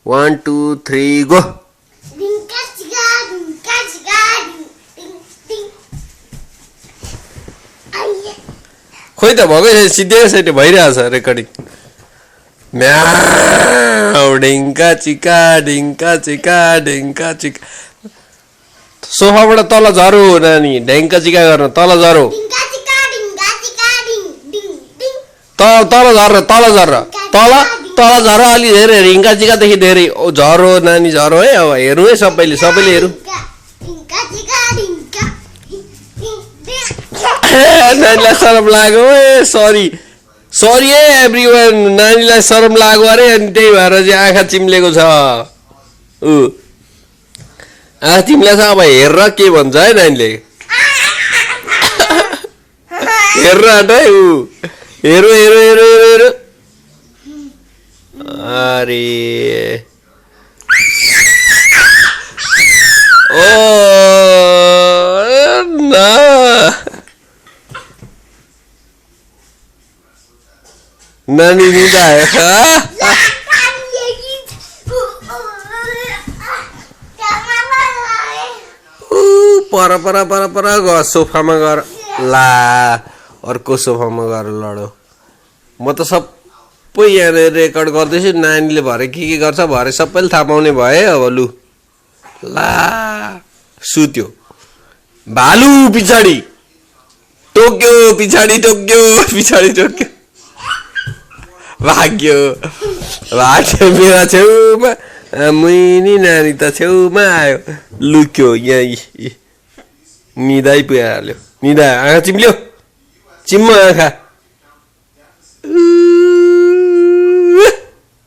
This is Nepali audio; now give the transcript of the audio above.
1 2 3 गो खोइ त भएकै सिधै सेट भइरहेछ रेकर्डिङ म्याउ ढिङ्का चिका ढिङ्का चिका ढिङ्का चिका सोफाबाट तल झरो नानी ढिङ्का चिका गर्न तल झरो तल झर तल झर तल तल झर अलि धेरै ढिङ्का चिकादेखि धेरै झरो नानी झरो है अब हेर्नु है सबैले हेरौँ नानीलाई शरम लाग्यो ए सरी है एभ्रिवान नानीलाई शरम लाग्यो अरे अनि त्यही भएर चाहिँ आँखा चिम्लेको छ आँखा चिम्लेको छ अब हेरेर के भन्छ है नानीले हेरेर हट है हेरो अरे ओ ना नानी निदा है पर गएर सोफामा गएर ला अर्को सोफामा गएर लडो म त सबै यहाँ रेकर्ड गर्दैछु नानीले भरे के गर्छ भरे सबैले थाहा पाउने भए अब लु ला सुत्यो भालु पछाडि टोक्यो भाग्यो मेरा छेउमा मुइनी नानी त छेउमा आयो लुक्यो यहाँ निदाइ पुगिहाल्यो निदा आँखा चिम्ल्यो चिम्म आँखा